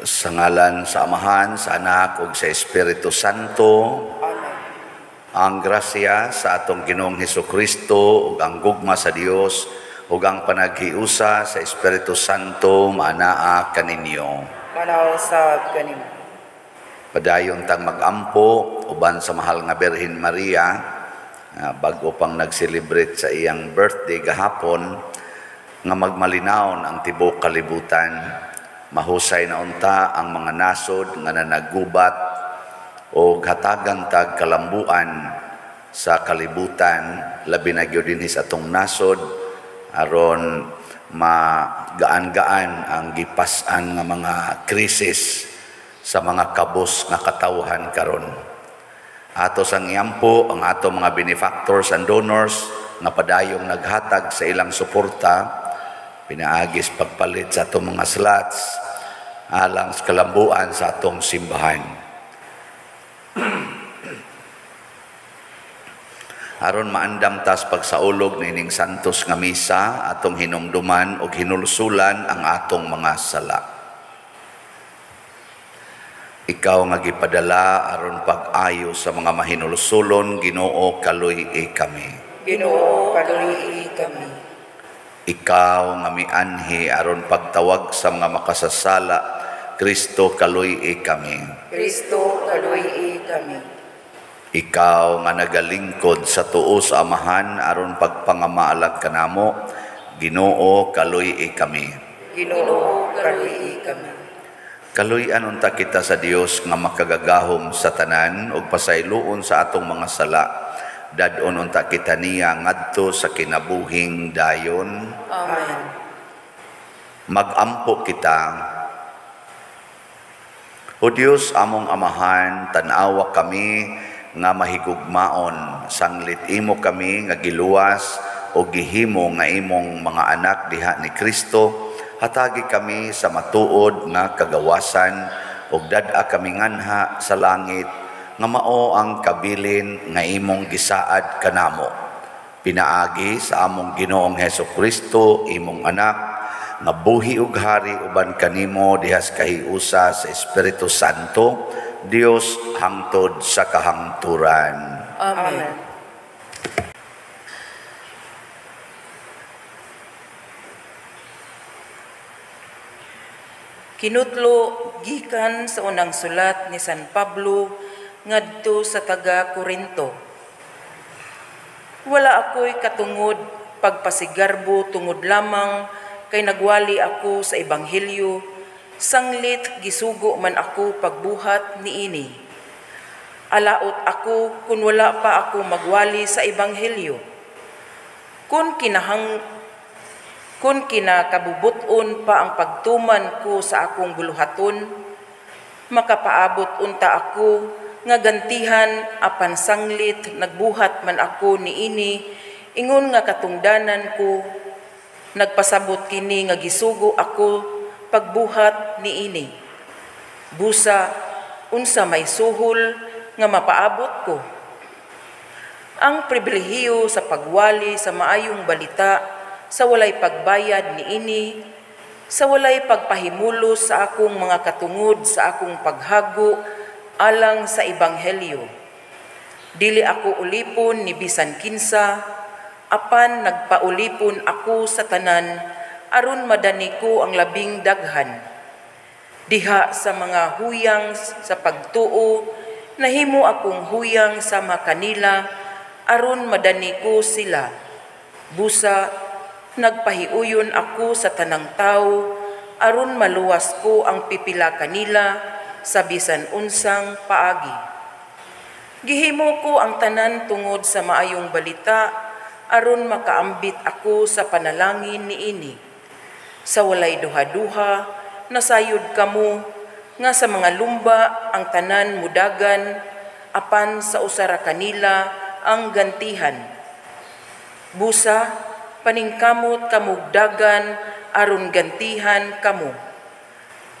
Sa ngalan sa Amahan, sa Anak ug sa Espiritu Santo. Amen. Ang grasya sa atong Ginoong Hesukristo ug ang gugma sa Dios ug ang panaghiusa sa Espiritu Santo maanaa kaninyo. Manaw usab kanimo. Padayon tang magampo uban sa mahal nga Birhen Maria, bag-o pang nag-celebrate sa iyang birthday gahapon, nga magmalinawon ang tibuok kalibutan. Mahusay na unta ang mga nasod nga nanagubat o hatagan tag kalambuan sa kalibutan, labi na gyud dinhi sa atong nasod, aron magaan-gaan ang gipas-an nga mga krisis sa mga kabos nga katawhan karon. Ato sang iampo ang ato mga benefactors and donors nga padayong naghatag sa ilang suporta pinaagis pagpalit sa atong mga slots alang sa kalambuan sa atong simbahan. Aron maandam tas pagsaulog nining santos nga misa, atong hinumduman og hinulsulan ang atong mga sala. Ikaw nga gipadala aron pag-ayo sa mga mahinulsulon, Ginoo, kaluy-i kami. Ginoo, kaluy-i kami. Ikaw nga mianhi aron pagtawag sa mga makasasala, Kristo, kaluy-i kami. Kristo, kaluy-i kami. Ikaw nga nagalingkod sa tuo sa Amahan aron pagpangamaalag kanamo, Ginoo, kaluy-i kami. Ginoo, kaluy-i kami. Kaluy-an unta kita sa Dios nga makagagahom sa tanan ug pasayloon sa atong mga sala. Dad-on unta kita niya ngadto sa kinabuhing dayon. Amen. Magampo kita. O Dios among Amahan, tan-awa kami nga mahigugmaon, sanglit imo kami nga giluwas o gihimo nga imong mga anak diha ni Kristo. Hatagi kami sa matuod nga kagawasan ug dad-a kami nganha sa langit nga mao ang kabilin nga imong gisaad kanamo. Pinaagi sa among Ginoong Hesukristo, imong anak, nga buhi ug hari uban kanimo diha sa kahiusa sa Espiritu Santo, Dios hangtod sa kahangturan. Amen. Kinutlo gikan sa unang sulat ni San Pablo ngadto sa taga Korinto. Wala ako'y katungod pagpasigarbo tungod lamang kay nagwali ako sa ebanghelyo, sanglit gisugo man ako pagbuhat niini. Alaot ako kun wala pa ako magwali sa ebanghelyo. Kun kinakabubuton pa ang pagtuman ko sa akong buluhaton, makapaabot unta ako nga gantihan apan sanglit nagbuhat man ako niini, ingon nga katungdanan ko, nagpasabot kini nga gisugo ako pagbuhat niini. Busa unsa may suhol nga mapaabot ko. Ang pribilehiyo sa pagwali sa maayong balita sa walay pagbayad niini, sa walay pagpahimulos sa akong mga katungod sa akong paghago alang sa ebanghelyo. Dili ako ulipon ni bisan kinsa, apan nagpaulipon ako sa tanan aron madani ko ang labing daghan. Diha sa mga huyang sa pagtuo, nahimo akong huyang sama kanila aron madani ko sila. Busa nagpahiuyon ako sa tanang tao aron maluwas ko ang pipila kanila sa bisan unsang paagi. Gihimo ko ang tanan tungod sa maayong balita aron makaambit ako sa panalangin niini. Sa walay duha-duha, nasayod kamo nga sa mga lumba ang tanan mudagan, apan sa usara kanila ang gantihan. Busa, paningkamot kamugdagan aron gantihan kamo.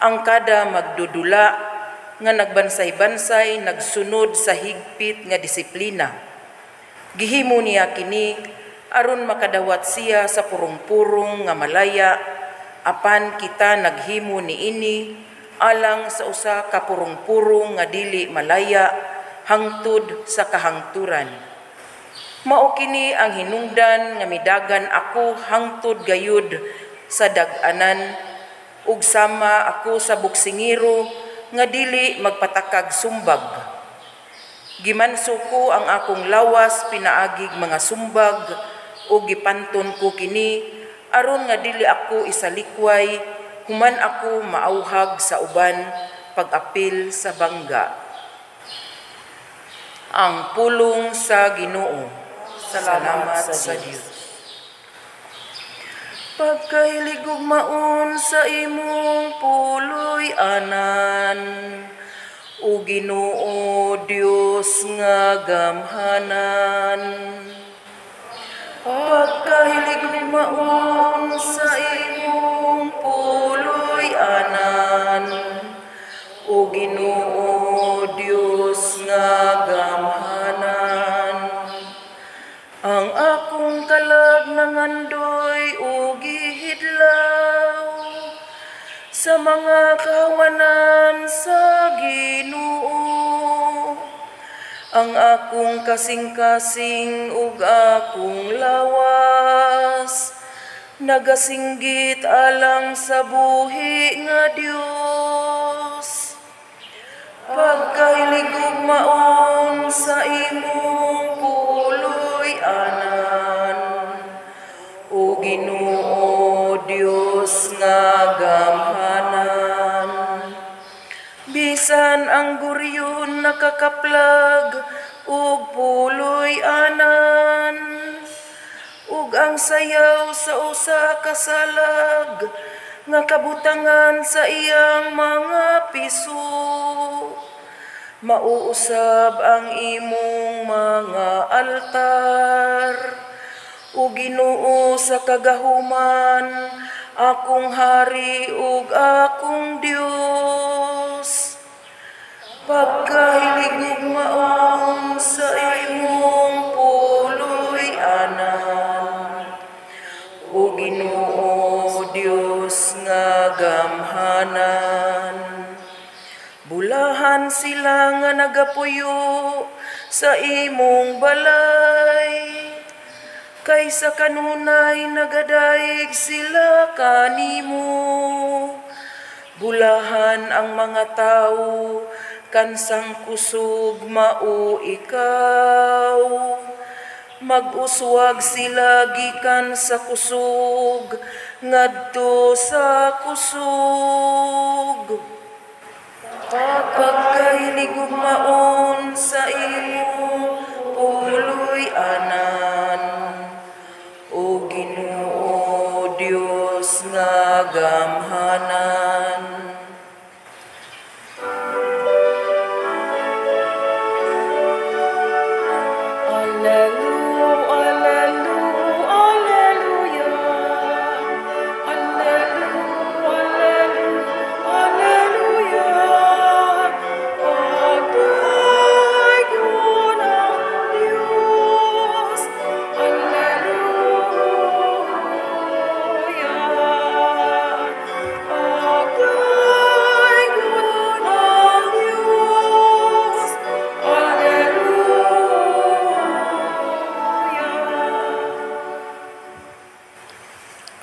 Ang kada magdudula nga nagbansay-bansay nagsunod sa higpit nga disiplina. Gihimo niya kini aron makadawat siya sa purong-purong nga malaya, apan kita naghimo niini alang sa usa ka purong-purong nga dili malaya hangtod sa kahangturan. Mao kini ang hinungdan nga midagan ako hangtod gayud sa dag-anan, ug sama ako sa buksingero nga dili magpatakag sumbag. Gimanso ko ang akong lawas pinaagig mga sumbag, ug gipanton ko kini aron nga dili ako isalikway human ako maauhag sa uban pag-apil sa bangga. Ang pulong sa Ginoo. Salamat sa Dios. Pagkahilig ug maon sa imong puloy-anan, o Ginoo Dios nga gamhanan. Pagkahilig ug maon sa imong puloy-anan, o Ginoo Dios nga gamhanan. Ang akong kalag nangandoy ug gihidlaw sa mga kahawanan sa Ginoo. Ang akong kasing-kasing ug akong lawas nagasinggit alang sa buhi nga Dios. Pagkahilig ug maon sa imong puloy-anan, o Ginoo Dios nga gamhanan. Bisan ang guryon nakakaplag ug puloy-anan, ug ang sayaw sa usa ka salag nga kabutangan sa iyang mga piso, mauusab ang imong mga altar. O Ginoo sa kagahuman, akong hari ug akong Dios. Pagkahilig ug maon sa imong puloy-anan, o Ginoo Dios nga gamhanan. Bulahan sila nga nagapuyo sa imong balay, kaysa kanunay nagadayeg sila kanimo. Bulahan ang mga tawo kansang kusog mao ikaw. Mag-uswag sila gikan sa kusog ngadto sa kusog. Pagkahilig ug maon sa imong puloy-anan, O Ginoo Dios nga gamhanan.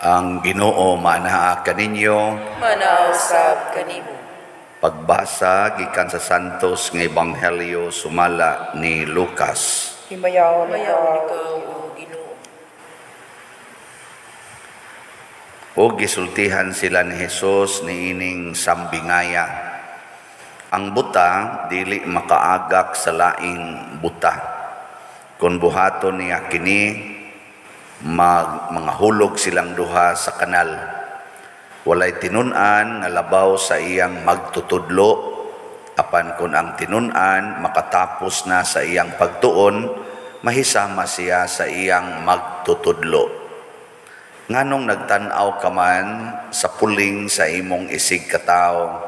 Ang Ginoo manaa kaninyo, manausab kanimo. Pagbasa gikan sa Santos nga Ebanghelyo sumala ni Lucas. Himayaon ikaw, o Ginoo. O gisultihan sila ni Hesus niining sambingaya. Ang buta dili makaagak sa laing buta. Kun buhaton niya kini, mga hulog silang duha sa kanal. Walay tinun-an nga labaw sa iyang magtutudlo, apan kun ang tinun-an makatapos na sa iyang pagtuon, mahisama siya sa iyang magtutudlo. Nganong nagtan-aw ka man sa puling sa imong isig katawo,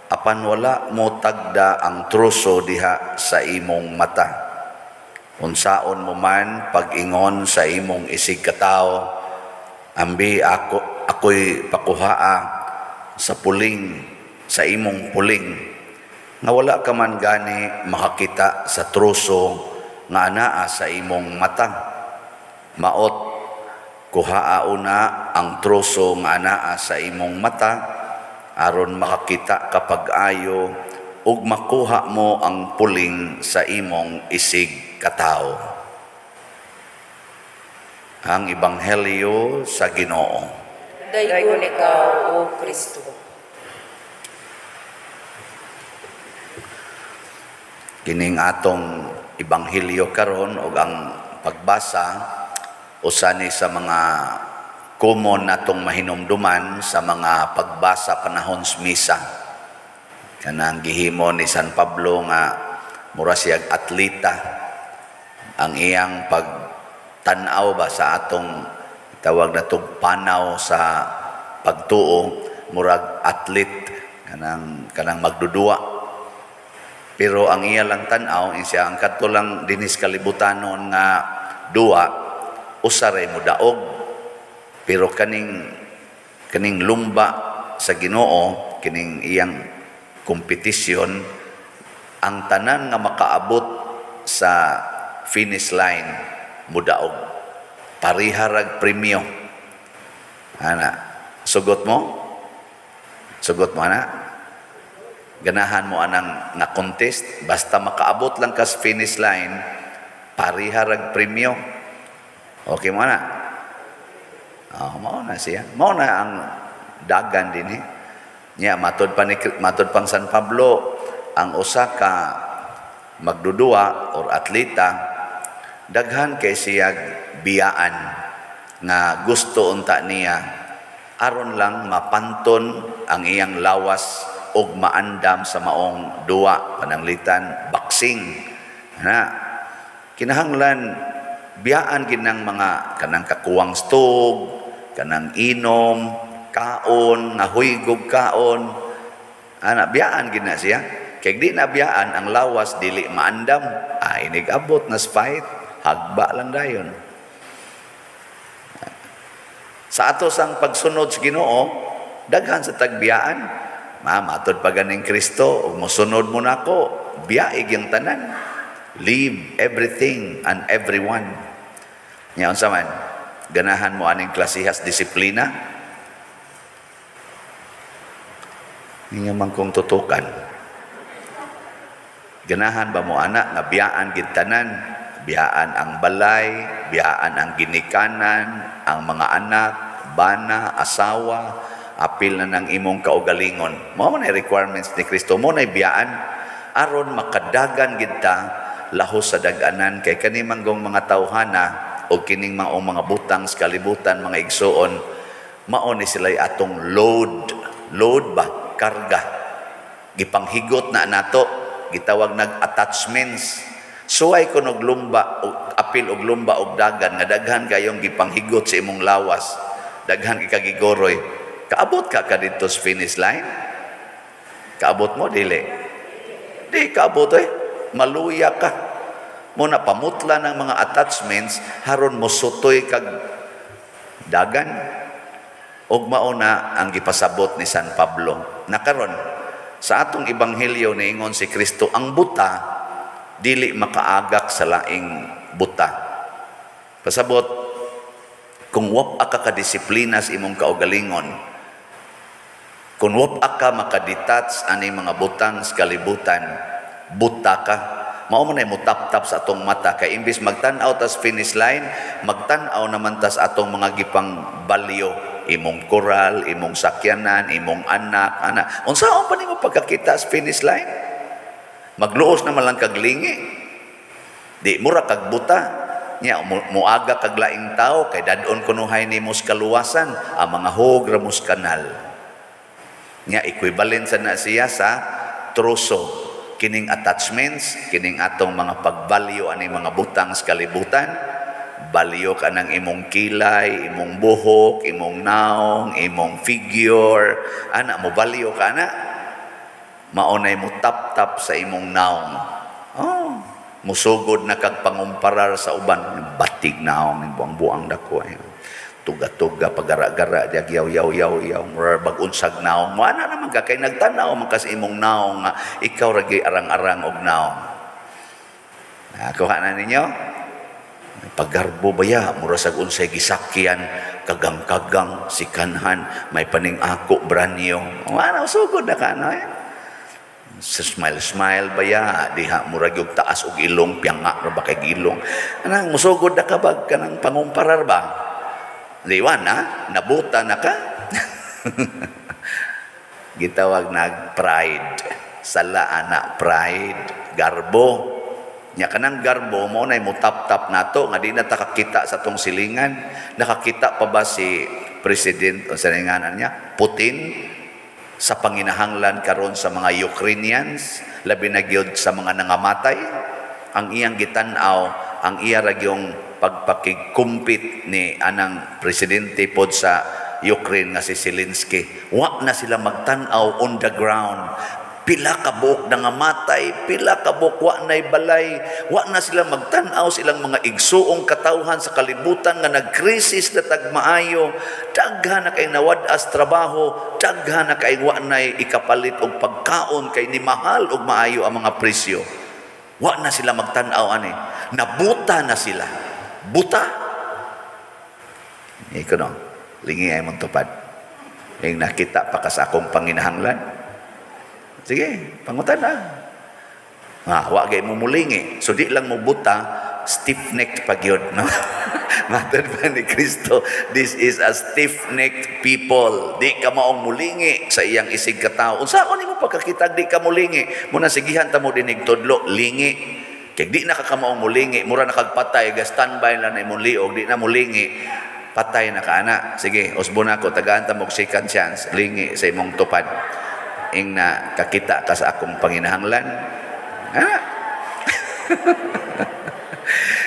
apan wala mo tagda ang truso diha sa imong mata. Unsaon mo man pag-ingon sa imong isig katawo, ambi ako'y pakuhaa sa puling sa imong puling nga wala ka man gani makakita sa troso nga anaa sa imong mata? Maot, kuhaa una ang troso nga anaa sa imong mata aron makakita ka pag-ayo ug makuha mo ang puling sa imong isig katawo. Ang Ebanghelyo sa Ginoo. Daygon ikaw, O Kristo. Kining atong Ebanghelyo karon og ang pagbasa usa ni sa mga common natong mahinumduman sa mga pagbasa panahon sa misa. Kanang gihimo ni San Pablo nga mura siyag atleta ang iyang pagtan-aw ba sa atong tawag natong panaw sa pagtuo, murag athlete kanang magdudua. Pero ang iya lang tan-aw siya ang kadto lang dinis kalibutanon nga duwa, usa ray modaog. Pero kaning lumba sa Ginoo, kining iyang kompetisyon, ang tanan nga makaabot sa finish line mudaog. Pariharag premyo. Ana, sugot mo? Sugot mo ana? Ganahan mo anang nga contest, basta makaabot lang ka sa finish line, pariharag premyo. Okay mo ana? Oh, mao na siya. Mao na ang dagan dinhi. Nya matod pa ni matod pang San Pablo, ang usa ka magdudua or atleta, daghan kay siyag biyaan nga gusto unta niya aron lang mapanton ang iyang lawas og maandam sa maong duwa, pananglitan boxing. Na kinahanglan biyaan ginang mga kanang kakuwang stog, kanang inom, kaon, nga huygog kaon. Ana, biyaan gid na siya. Kay di na biyaan ang lawas dili maandam, ay nigabot na fight, hagba lang dayon. Sa ato sang pagsunod sa Ginoo, daghan sa tagbiyaan. Ma, matod pa ganing Kristo, ug mosunod mo nako, biyaig ang tanan. Leave everything and everyone. Nya unsa man? Ganahan mo aning klasihas disiplina? Inyo man kong tutukan. Ganahan ba mo ana nga biyaan gid tanan? Biyaan ang balay, biyaan ang ginikanan, ang mga anak, bana, asawa, apil na ng imong kaugalingon. Mao man ay requirements ni Kristo. Mao nay biyaan aron makadagan gid ta lahos sa dag-anan kay kani manggong mga tawhana o kining maong mga butang sa kalibutan, mga igsuon, mao ni sila'y atong load. Load ba? Karga. Gipanghigot na nato, gitawag nag attachments. Suway ko og lumba, apil og lumba og dagan nga daghan kayong gipanghigot sa imong lawas. Daghan kagigoroy. Kaabot ka ka didto sa finish line? Kaabot mo dili? Di kaabot eh. Maluya ka. Muna pamutla ng mga attachments haron mosutoy kag dagan. Og mao na ang gipasabot ni San Pablo. Nakaron sa atong ebanghelyo niingon si Kristo, ang buta dili makaagak sa laing buta. Pasabot, kung wap ka kadisiplina sa imong kaugalingon, kung wap ka makadetach ani mga butang sa kalibutan, buta ka. Mao man ay mutap-tap sa atong mata kay imbis magtan-aw tas finish line, magtan-aw naman tas atong mga gipang balyo, imong koral, imong sakyanan, imong anak, ana. Unsaon pa nimo pagkakita sa finish line? Magluos naman lang kag lingi. Di mura kag buta. Nya muaga kag laing tawo kay dad-on kunuhay nimo sa kaluwasan, ang mga hog ra mos kanal. Nya equivalent sa na siya sa troso. Kining attachments, kining atong mga pagbalyo ani mga butang sa kalibutan, balyo ka ng imong kilay, imong buhok, imong naong, imong figure, ana mo balyo ka na. Maunay mo tap-tap sa imong naong. Oh, musugod na kag pangumparar sa uban, batig naong buang-buang dako. Tuga-tuga, pagara-gara, diag yaw yaw yaw yaw, mura bag-unsag naong. Wala naman ka kay nagtanaw man ka sa imong naong nga ikaw ra arang-arang og naong. Nakuha na ninyo? Paggarbo ba ya, mura sag unsay gisakyan, kagang-kagang, sikanhan, may paning ako, branyo. Wala, sugod na ka, no? Eh? Sa smile-smile ba ya, diha murag yung taas og ilong, piyanga ra ba kay ilong. Anang musugod na ka ba, kanang pangumparar ba? Liwan na, nabuta na ka. Gitawag nag pride. Sala ana pride, garbo. Nya kanang garbo mo nay mutap-tap nato nga di na ta kakita sa tong silingan. Nakakita pa ba si President o sa ngalan niya, Putin, sa panginahanglan karon sa mga Ukrainians, labi na gyud sa mga nangamatay? Ang iyang gitan-aw, ang iya ra gyung pagpakigkumpit ni anang presidente pod sa Ukraine nga si Zelensky. Wa na sila magtan-aw on the ground. Pila ka buok nangamatay, pila ka buok wa na'y balay, wa na sila magtan-aw silang mga igsuong katawhan sa kalibutan nga nagkrisis na tagmaayo, daghan na kay nawad-as trabaho, daghan na kay wa na'y ikapalit og pagkaon kay ni mahal og maayo ang mga presyo. Wa na sila magtan-aw ani. Nabuta na sila. Buta. Iko no, lingi ay mong tupad. Yung nakita pa ka sa akong panginahanglan. Sige, pangutan na. Ah, wa gay mo mulingi. So di lang mo buta, stiff-necked pa gyud, no? Matod pa ni Kristo, this is a stiff-necked people. Di ka maong mulingi sa iyang isig katao. Unsa ako nimo pagkakita di ka mulingi? Muna sigihan ta mo dinig tudlo, lingi. Kay di na ka kamaong mulingi, mura na kagpatay, ga standby lang na imong liog, di na mulingi. Patay na ka ana. Sige, usbo na ako, tagaan ta mo second chance, lingi sa imong tupad. Ing na kakita ka sa akong panginahanglan. Ha?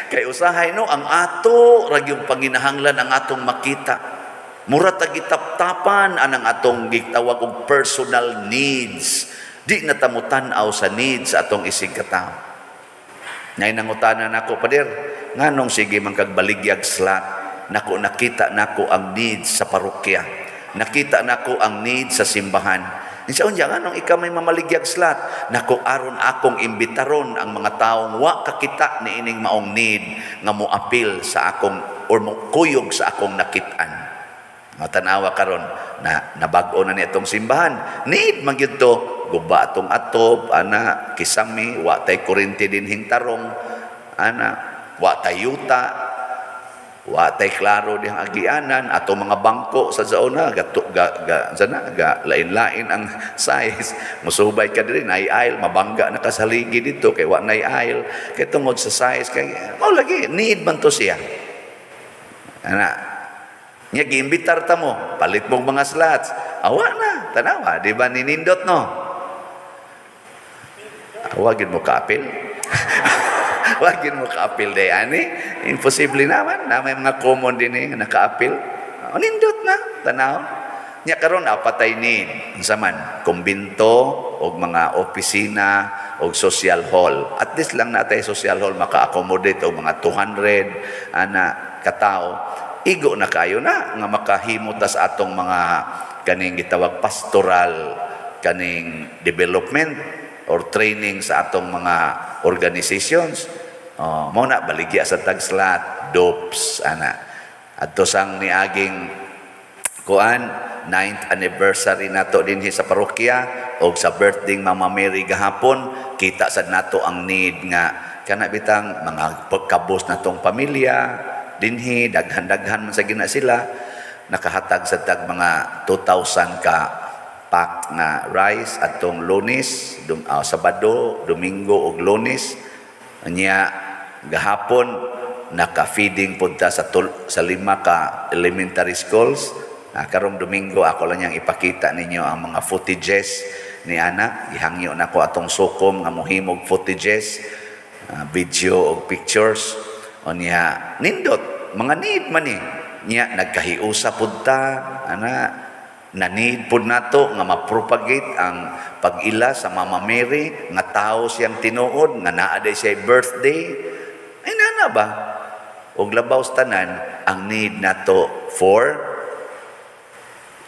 Kay usahay no, ang ato ra gyung panginahanglan ang atong makita. Mura ta gitaptapan anang atong gitawag og personal needs. Di na ta motan-aw sa needs sa atong isig katawo. Nay nangutana nako, "Pader, nganong sige man kag baligyag slot?" Nako, nakita nako ang needs sa parokya. Nakita nako ang needs sa simbahan. Insa unya nganong ikaw may mamaligyag slot? Nako, aron akong imbitaron ang mga taong wa kakita niining maong need nga moapil sa akong or mo kuyog sa akong nakit-an. Nga tanawa karon na nabag-o na ni atong simbahan. Need man gyud to, guba atong atob ana, kisami, wa tay kuryente dinhing tarong ana, wa tay yuta, wa tay klaro dihang agianan, ato mga bangko sa zona ga ga, ga, sana ga lain-lain ang size. Musubay ka diri, nay aisle, mabangga na ka sa haligi dito kay wa nay aisle kay tungod sa size, kay mao lagi need man to siya ana. Nya giimbitar ta mo, palit mong mga slots, awa na tanawa, di ba ninindot, no? Awa gyud mo kaapil. Wag yun mo kaapil day ani. Imposible naman na may mga common din eh, nga nakaapil. O, nindot na, tanaw. Nya karon apatay ni unsa man, kumbinto og mga opisina og social hall. At least lang natay social hall maka-accommodate og mga 200 ana katao. Igo na kayo na nga makahimo ta sa atong mga kaning gitawag pastoral kaning development or training sa atong mga organizations. Oh, mo na baligya sa tag slot, dopes ana. Adto sang niaging kuan 9th anniversary nato dinhi sa parokya og sa birthday Mama Mary gahapon, kita sad nato ang need nga kana bitang mga pagkabos natong pamilya dinhi, daghan-daghan man sa gina sila, nakahatag sa tag mga 2,000 ka pack nga rice atong Lunes, Sabado, Domingo ug Lunes. Nya gahapon naka-feeding pud ta sa lima ka elementary schools. Karong Domingo ako lang niyang ipakita ninyo ang mga footages ni ana. Gihangyo nako atong sukom nga mohimog footages, video og pictures. O niya nindot mga need man ni. Niya nagkahiusa pud ta ana, na need pud nato nga ma-propagate ang pag-ila sa Mama Mary nga tao siyang tinuod nga naa day siya birthday. Ay nana ba? Og labaw sa tanan, Ang need nato for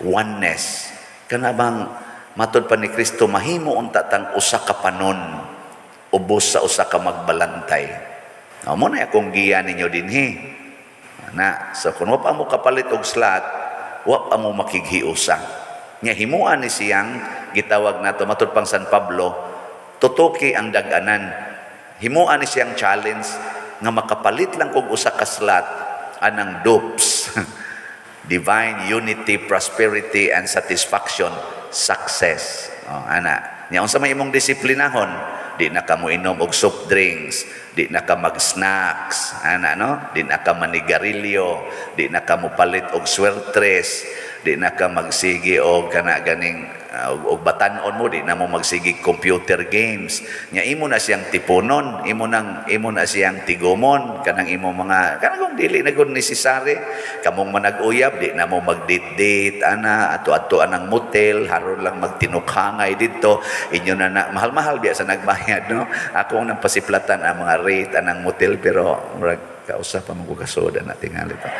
oneness. Kana bang matod pa ni Kristo mahimo unta tang usa ka panon ubos sa usa ka magbalantay. Mo na akong giya ninyo dinhi. Na, so kung wa pa mo kapalit og slot, wa pa mo makighiusa. Nya himuan ni siyang gitawag nato matud pang San Pablo, tutuki ang dag-anan. Himuan ni siyang challenge nga makapalit lang kog usa ka slot anang DUPS. Divine Unity, Prosperity and Satisfaction, success. Oh, ana. Nya unsa may imong disiplinahon? Di na ka moinom og soft drinks, di na ka mag-snacks, ana no? Di na ka manigarilyo, di na ka mopalit og swertres, di na ka magsigi og kana ganing og batan-on mo, di na mo magsigi computer games. Nya imo na siyang tipunon, imo na siyang tigumon kanang imo mga kanang kung dili na gud necessary kamong manag-uyab, di na mo mag-date-date ana, ato-ato anang motel, haron lang magtinukhangay didto, inyo na na mahal-mahal biya sa nagbayad, no? Ako ang pasiplatan ang mga rate anang motel, pero murag kausa pa mo ko kasoda na tingali pa.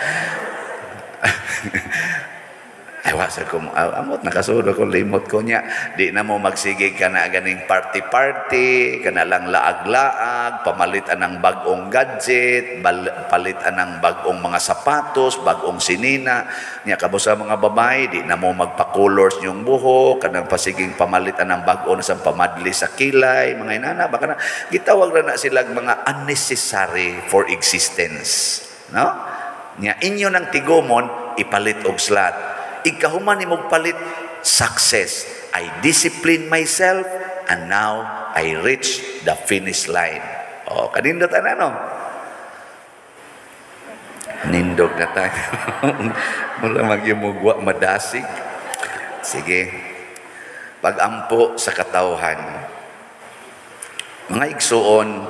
Ay, wasa ko, amot, nakasudo ko, limot ko niya. Di na mo magsige ka na ganing party-party, ka na lang laag-laag, pamalit anang bagong gadget, palit anang bagong mga sapatos, bagong sinina. Niya, kabo sa mga babae, di na mo magpa-colors yung buhok, kanang pasiging pamalit anang bago na sa pamadli sa kilay, mga inana, baka na, gitawag na na silang mga unnecessary for existence. No? Niya, inyo ng tigumon, ipalit og slot. Ikahuman ni palit success. I discipline myself and now I reach the finish line. O, kanindot ana no? Nindog na tayo. Mula magyumugwa madasig. Sige. Pagampo sa katawhan. Mga igsuon,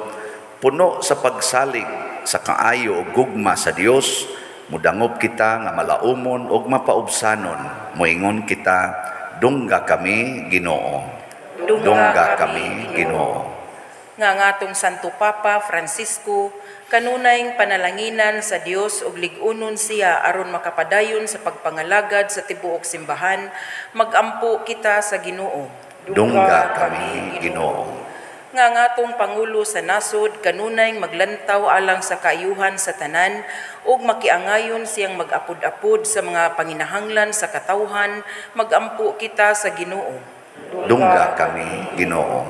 puno sa pagsalig sa kaayo o gugma sa Dios, mudangop kita nga malaumon ug mapaubsanon. Moingon kita, dungga kami Ginoo. Dungga kami Ginoo. Nga ngatong Santo Papa Francisco, kanunayng panalanginan sa Dios ug lig-unon siya aron makapadayon sa pagpangalagad sa tibuok simbahan, magampo kita sa Ginoo. Dungga kami Ginoo. Nga ngatong Pangulo sa nasod, kanunayng maglantaw alang sa kaayuhan sa tanan ug makiangayon siyang mag-apod-apod sa mga panginahanglan sa katawhan, magampo kita sa Ginoo. Dungga kami Ginoo.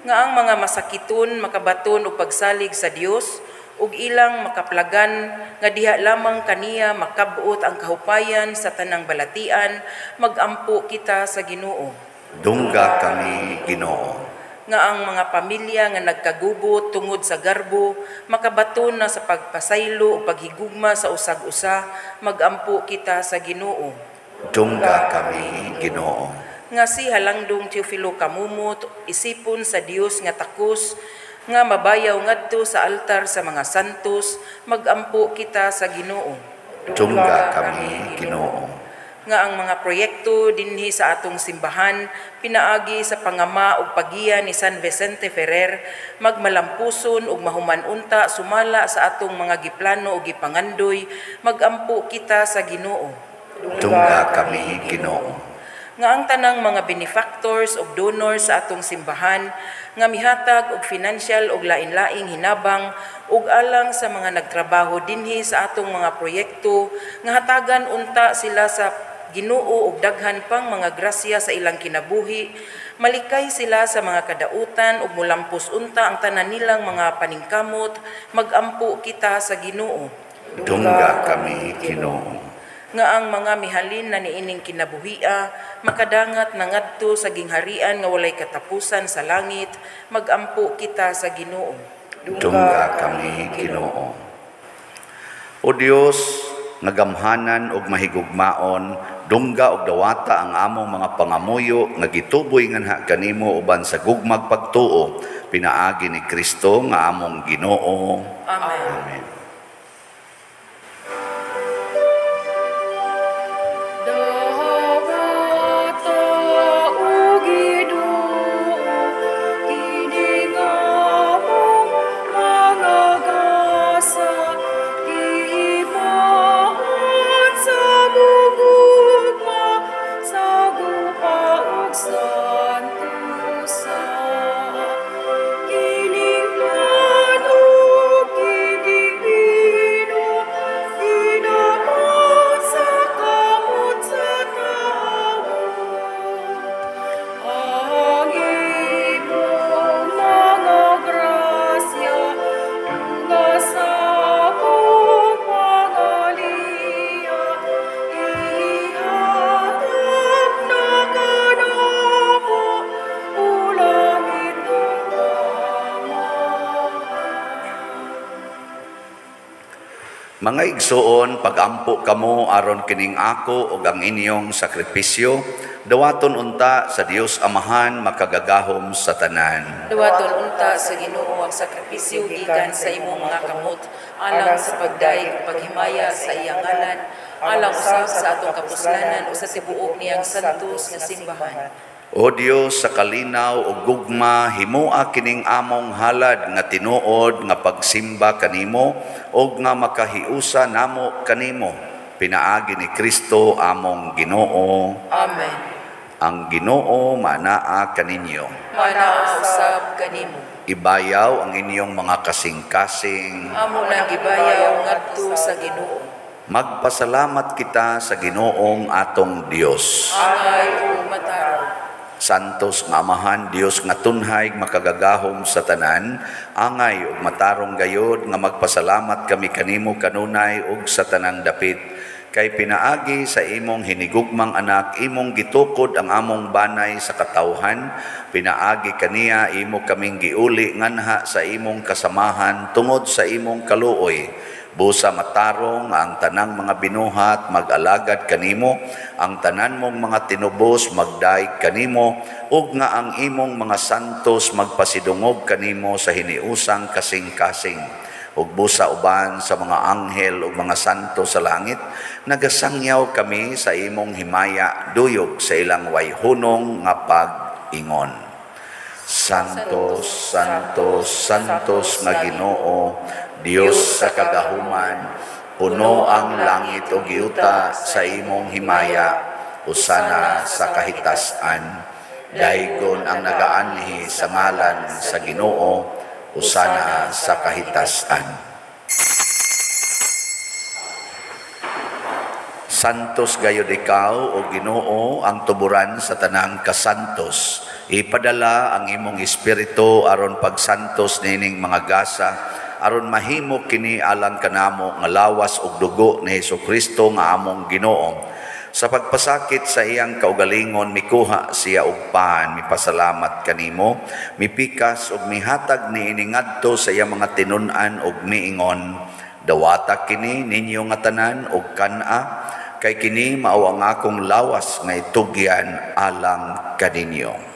Nga ang mga masakiton makabaton og pagsalig sa Dios ug ilang makaplagan nga diha lamang kaniya makabot ang kahupayan sa tanang balatian, magampo kita sa Ginoo. Dungga kami Ginoo. Nga ang mga pamilya nga nagkagubo tungod sa garbo makabaton na sa pagpasaylo o paghigugma sa usag-usa, magampo kita sa Ginoo. Dungga kami Ginoo. Nga si Halangdong Teofilo Camomot isipon sa Dios nga takos nga mabayaw ngadto sa altar sa mga santos, magampo kita sa Ginoo. Dungga kami Ginoo. Nga ang mga proyekto dinhi sa atong simbahan pinaagi sa pangama ug pagiya ni San Vicente Ferrer magmalampuson ug mahuman unta sumala sa atong mga giplano ug gipangandoy, magampo kita sa Ginoo. Dungga kami Ginoo. Nga ang tanang mga benefactors ug donors sa atong simbahan nga mihatag og financial ug lain-laing hinabang ug alang sa mga nagtrabaho dinhi sa atong mga proyekto nga hatagan unta sila sa Ginoo og daghan pang mga grasya sa ilang kinabuhi, malikay sila sa mga kadautan ug molampos unta ang tanan nilang mga paningkamot, magampo kita sa Ginoo. Dungga kami Ginoo. Nga ang mga mihalin na niining kinabuhia makadangat na ngadto sa gingharian nga walay katapusan sa langit, magampo kita sa Ginoo. Dungga kami Ginoo. O Dios, nga gamhanan ug mahigugmaon, dungga og dawata ang among mga pangamuyo nga gituboy nganha kanimo uban sa gugmag pagtuo, pinaagi ni Kristo nga among Ginoo. Amen. Amen. Mga gasa, Mga igsoon, pagampo kamo aron kining ako ug ang inyong sakripisyo, dawaton unta sa Dios Amahan makagagahom sa tanan. Dawaton unta sa Ginoo ang sakripisyo gikan sa imong mga kamot, alang sa pagdayeg ug paghimaya sa iyang ngalan, alang usab sa atong kapuslanan o sa tibuok niyang santos nga simbahan. O Dios, sa kalinaw ug gugma, himoa kining among halad nga tinuod nga pagsimba kanimo ug nga makahiusa namo kanimo, pinaagi ni Kristo among Ginoo. Amen. Ang Ginoo manaa kaninyo. Manaa usab kanimo. Ibayaw ang inyong mga kasing-kasing. Amo nang gibayaw ngadto sa Ginoo. Magpasalamat kita sa Ginoong atong Dios. Angay ug matarong. Santos nga Amahan, Dios nga tunhay makagagahom sa tanan, angay ug matarong gayod nga magpasalamat kami kanimo kanunay ug sa tanang dapit. Kay pinaagi sa imong hinigugmang anak, imong gitukod ang among banay sa katawhan, pinaagi kaniya imo kaming giuli nganha sa imong kasamahan tungod sa imong kaluoy. Busa matarong ang tanang mga binuhat mag-alagad kanimo, ang tanan mong mga tinubos magdaig kanimo, ug nga ang imong mga santos magpasidungog kanimo sa hiniusang kasing-kasing. Ug busa uban sa mga anghel ug mga santo sa langit, nagasangyaw kami sa imong himaya duyog sa ilang wayhunong nga pag-ingon. Santos, Santos, Santos nga Ginoo, Dios sa kagahuman, puno ang langit ug yuta sa imong himaya, usana sa kahitasan. Daygon ang nagaanhi sa ngalan sa Ginoo, usana sa kahitasan. Santos gayud ikaw o Ginoo, ang tuburan sa tanang kasantos. Ipadala ang imong espiritu aron pagsantos nining mga gasa, aron mahimo kini alang kanamo nga lawas ug dugo ni Hesukristo nga among Ginoo. Sa pagpasakit sa iyang kaugalingon, mikuha siya og pan, mipasalamat kanimo, mipikas ug mihatag niini ngadto sa iyang mga tinun-an ug miingon, dawata kini ninyo nga tanan og kan-a, kay kini mao ang akong lawas nga itugyan alang kaninyo.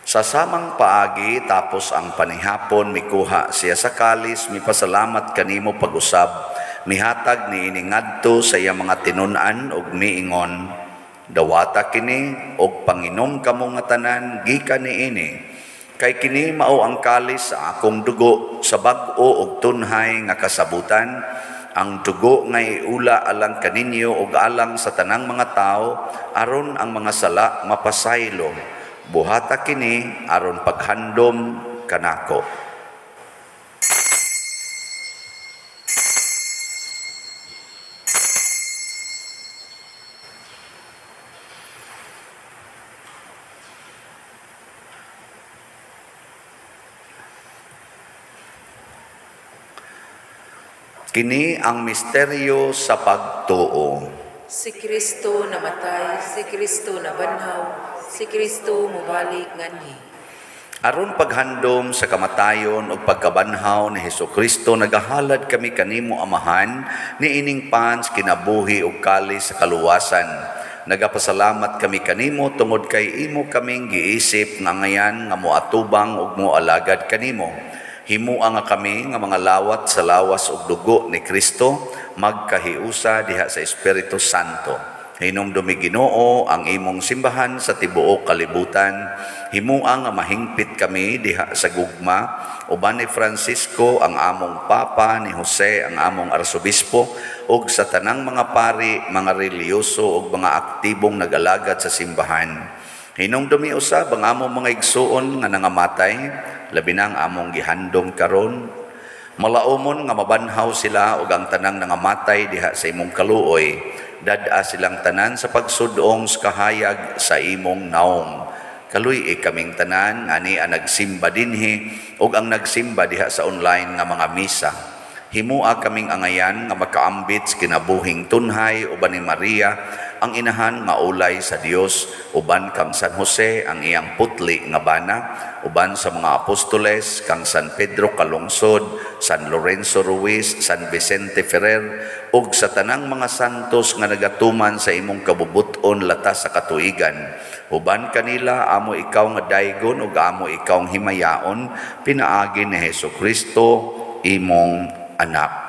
Sa samang paagi, tapos ang panihapon, mikuha siya sa kalis, mipasalamat kanimo pag-usab, mihatag niini ngadto sa iyang mga tinun-an ug miingon, dawata kini og panginom kamo nga tanan gikan niini, kay kini mao ang kalis sa akong dugo sa bag-o ug tunhay nga kasabutan, ang dugo nga iula alang kaninyo ug alang sa tanang mga tawo aron ang mga sala mapasaylo. Buhata kini aron paghandom kanako. Kini ang misteryo sa pagtuo. Si Kristo namatay, si Kristo nabanhaw, si Kristo mubalik nganhi. Aron paghandom sa kamatayon ug pagkabanhaw ni Hesukristo, nagahalad kami kanimo Amahan niining pans kinabuhi ug kalis sa kaluwasan. Nagapasalamat kami kanimo tungod kay imo kaming giisip nga ngayan nga moatubang ug moalagad kanimo. Himua nga kami nga mga lawat sa lawas ug dugo ni Kristo, magkahiusa diha sa Espiritu Santo. Hinumdumi Ginoo ang imong simbahan sa tibuok kalibutan. Himua nga mahingpit kami diha sa gugma uban ni Francisco ang among Papa, ni Jose ang among Arsobispo, ug sa tanang mga pari, mga relihiyoso ug mga aktibong nag-alagad sa simbahan. Hinumdumi usab ang among mga igsuon nga nangamatay, labi na ang among gihandom karon. Malaumon nga mabanhaw sila ug ang tanang nangamatay diha sa imong kaluoy. Dad-a silang tanan sa pagsudong sa kahayag sa imong naong. Kaluy-i kaming tanan ngani ang nagsimba dinhi ug ang nagsimba diha sa online nga mga misa. Himua kaming angayan nga makaambit sa kinabuhing tunhay uban ni Maria ang inahan nga ulay sa Dios, uban kang San Jose ang iyang putli nga bana, uban sa mga apostoles kang San Pedro Calungsod, San Lorenzo Ruiz, San Vicente Ferrer, ug sa tanang mga santos nga nagatuman sa imong kabubuton latas sa katuigan. Uban kanila amo ikaw nga daygon ug amo ikaw himayaon, pinaagi ni Hesukristo imong anak.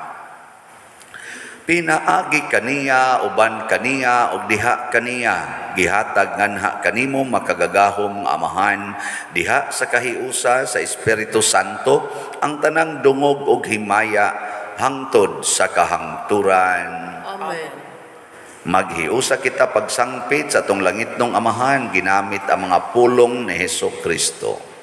Pinaagi kaniya, uban kaniya, ug diha kaniya, gihatag nganha kanimo makagagahom nga Amahan, diha sa kahiusa sa Espiritu Santo, ang tanang dungog ug himaya hangtod sa kahangturan. Amen. Maghiusa kita pagsangpit sa atong langitnong Amahan, ginamit ang mga pulong ni Hesus Kristo.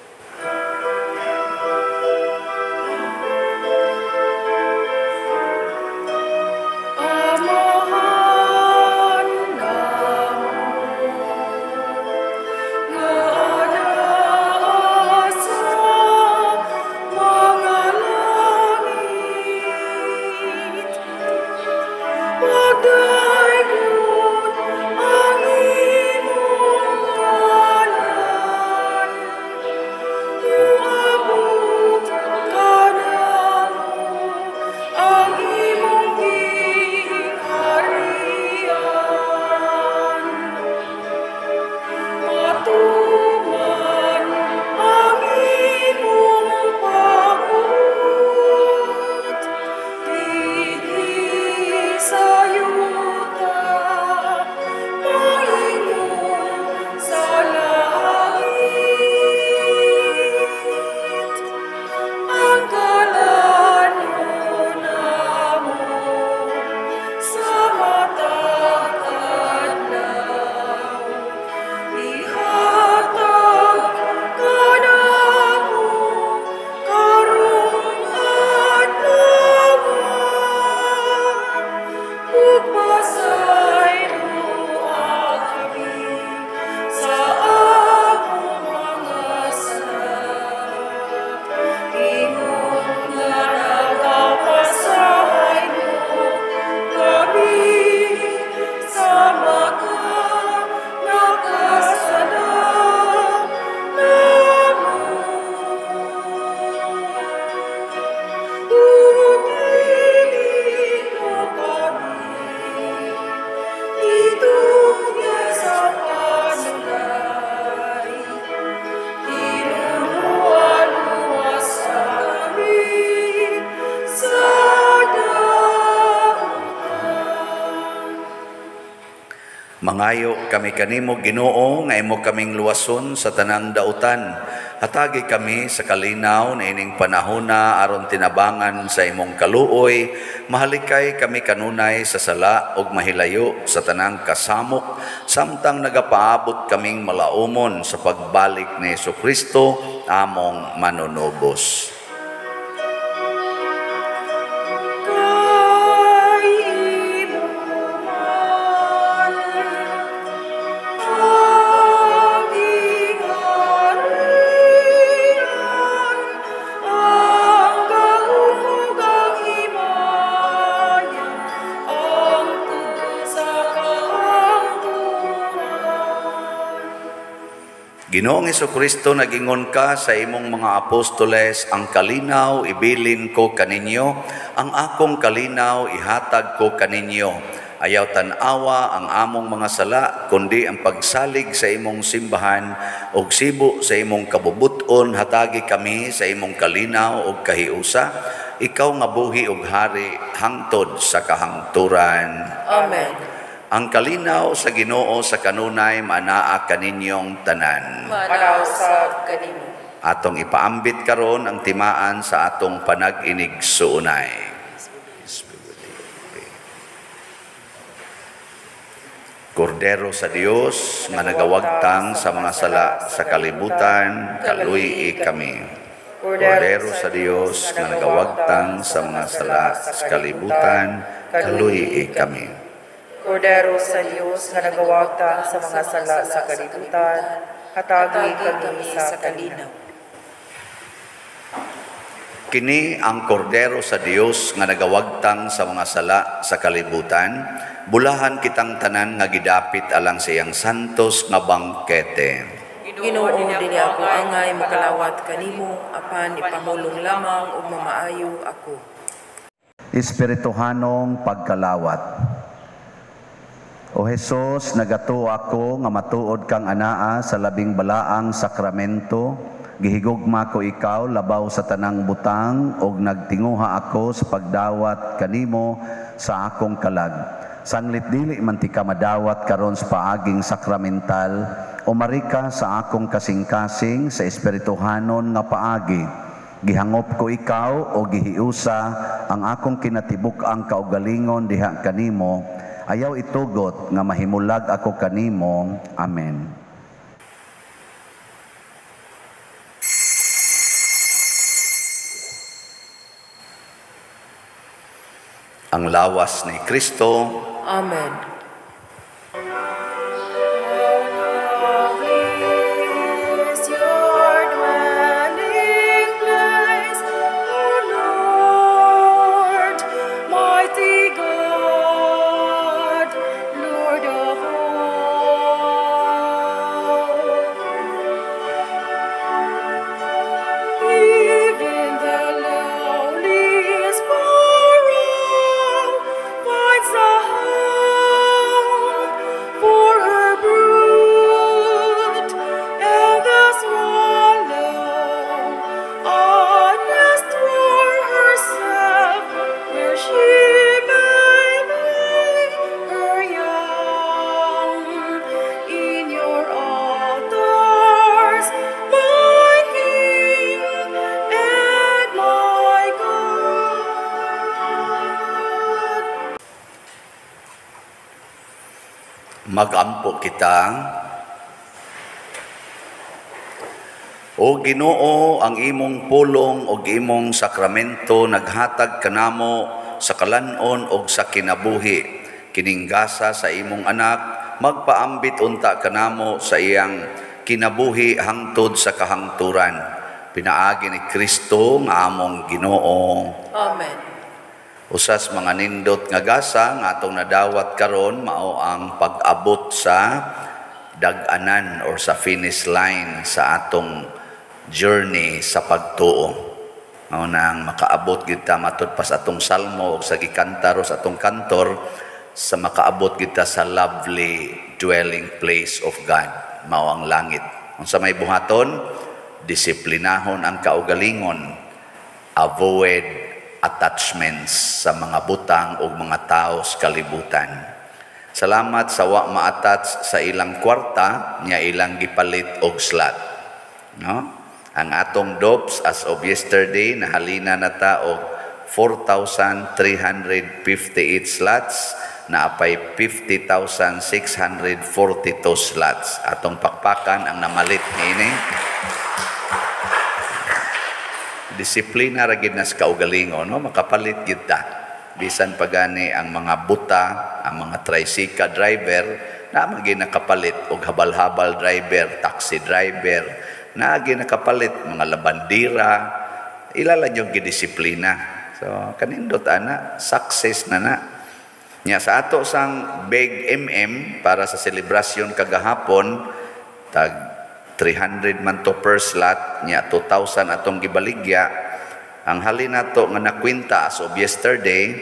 Mangayo kami kanimo Ginoo nga imo kaming luwason sa tanang dautan. Hatagi kami sa kalinaw na ining panahona aron tinabangan sa imong kaluoy. Mahalikay kami kanunay sa sala ug mahilayo sa tanang kasamok, samtang nagapaabot kaming malaumon sa pagbalik ni Hesukristo among manunubos. Ginoong Hesukristo, nagingon ka sa imong mga apostoles, ang kalinaw ibilin ko kaninyo, ang akong kalinaw ihatag ko kaninyo. Ayaw tan-awa ang among mga sala, kundi ang pagsalig sa imong simbahan ug sibo sa imong kabubuton, hatagi kami sa imong kalinaw ug kahiusa. Ikaw nga buhi ug hari hangtod sa kahangturan. Amen. Ang kalinaw sa Ginoo sa kanunay manaa kaninyong tanan. Manaa usab kanimo. Atong ipaambit karon ang timaan sa atong panag-inig-suunay. Kordero sa Dios nga nagawagtang sa mga sala sa kalibutan, kaluy-i kami. Kordero sa Dios nga nagawagtang sa mga sala sa kalibutan, kaluy-i kami. Kordero sa Dios nga nagawagtang sa mga sala sa kalibutan, hatagi kami sa kalinaw. Kini ang kordero sa Dios nga nagawagtang sa mga sala sa kalibutan. Bulahan kitang tanan nga gidapit alang sa iyang santos nga bangkete. Ginoo, dili ako angay makalawat kanimo, apan ipamulong lamang ug mamaayo ako. Espirituhanong pagkalawat. O Hesus, nagatuo ako nga matuod kang anaa sa labing balaang sakramento. Gihigugma ko ikaw labaw sa tanang butang ug nagtinguha ako sa pagdawat kanimo sa akong kalag. Sanglit dili man ti ka madawat karon sa paaging sakramental, umarika sa akong kasing-kasing sa espirituhanon nga paagi. Gihangop ko ikaw o gihiusa ang akong kinatibuk-ang kaugalingon diha kanimo. Ayaw itugot nga mahimulag ako kanimo. Amen. Ang lawas ni Kristo. Amen. Magampo kita. O Ginoo, ang imong pulong og imong sakramento naghatag kanamo sa kalan-on og sa kinabuhi. Kining gasa sa imong anak magpaambit unta kanamo sa iyang kinabuhi hangtod sa kahangturan. Pinaagi ni Kristo nga among Ginoo. Amen. Usas mga nindot nga gasa nga atong nadawat karon mao ang pag-abot sa dag-anan or sa finish line sa atong journey sa pagtuo. Mao nang makaabot kita matud pa sa atong salmo o sa gikantaro sa atong kantor sa makaabot kita sa lovely dwelling place of God, mao ang langit. Unsa may buhaton? Disiplinahon ang kaugalingon. Avoid attachments sa mga butang o mga tao sa kalibutan. Salamat sa wa ma-attach sa ilang kwarta nya ilang gipalit og slot. No? Ang atong dopes as of yesterday nahalina na ta og 4,358 slots na apay 50,642 slots. Atong pakpakan ang namalit niini. Disiplina ra gid nas kaugalingon, no? Makapalit gid ta. Bisan pagani ang mga buta, ang mga tricycle driver na magi nakapalit og habal-habal driver, taxi driver, na gi nakapalit mga labandira, ila lang yung gidisiplina. So kanindot ana, success na na. Nya sa ato sang Big MM para sa selebrasyon kagahapon tag 300 man to per slot, nya 2,000 atong gibaligya. Ang halin nato nga nakwinta as of yesterday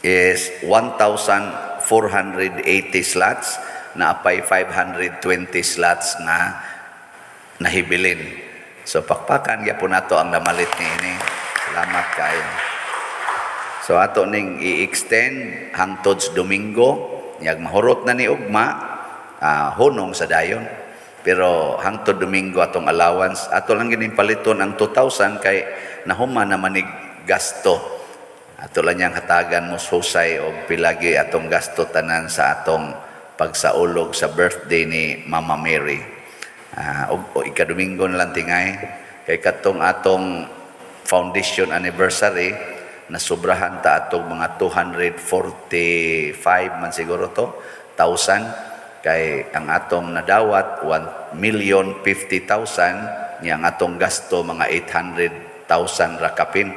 is 1,480 slots na apay 520 slots nga nahibilin. So pakpakan gyapon nato ang namalit niini. Salamat kayo. So ato ning i-extend hangtod sa Domingo, nyag mahurot na ni ugma, hunong sa dayon. Pero hangtod Domingo atong allowance, ato lang gining paliton ang 2,000 kay nahuman na manig gasto. Ato lang niyang hatagan mo husay og pilagi atong gasto tanan sa atong pagsaulog sa birthday ni Mama Mary. O ikadomingo na lang tingay kay katong atong foundation anniversary nasubrahan ta atong mga 245 man siguro to thousand. Kay ang atong nadawat 1,050,000 niya ang atong gasto mga 1,000 ra kapin.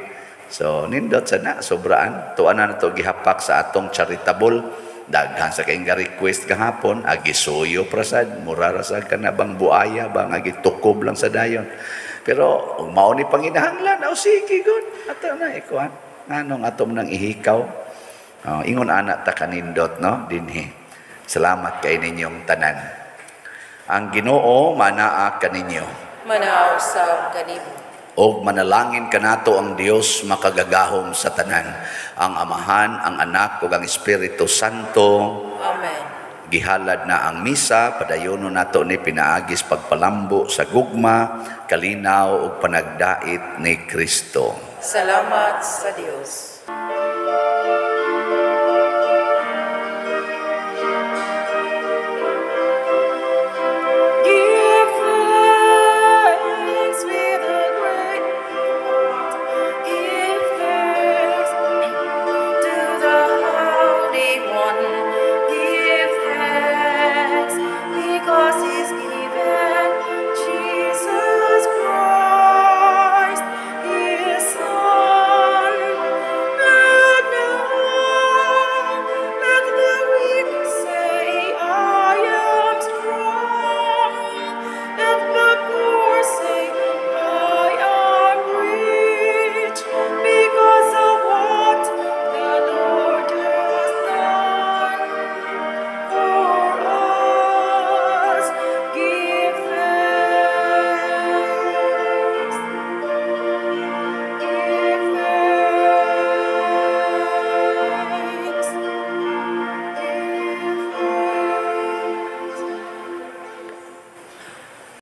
So nindot sa na sobraan. Tuan na nato gihapak sa atong charitable. Daghan sa kayong request gahapon, agi suyo prasad, mura ra sad kana bang buaya bang agi tukob lang sa dayon. Pero ug mao ni panginahanglan, aw sige gud. Ato na ikuan. Nganong ato nang ihikaw? Oh, ingon ana ta kanindot, no, dinhi. Salamat kay ninyong tanan. Ang Ginoo manaa kaninyo. Manaa usab kanimo. Og manalangin kanato ang Dios makagagahom sa tanan, ang Amahan, ang Anak ug ang Espiritu Santo. Amen. Gihalad na ang misa, padayono nato ni pinaagis pagpalambo sa gugma, kalinaw ug panagdait ni Kristo. Salamat sa Dios.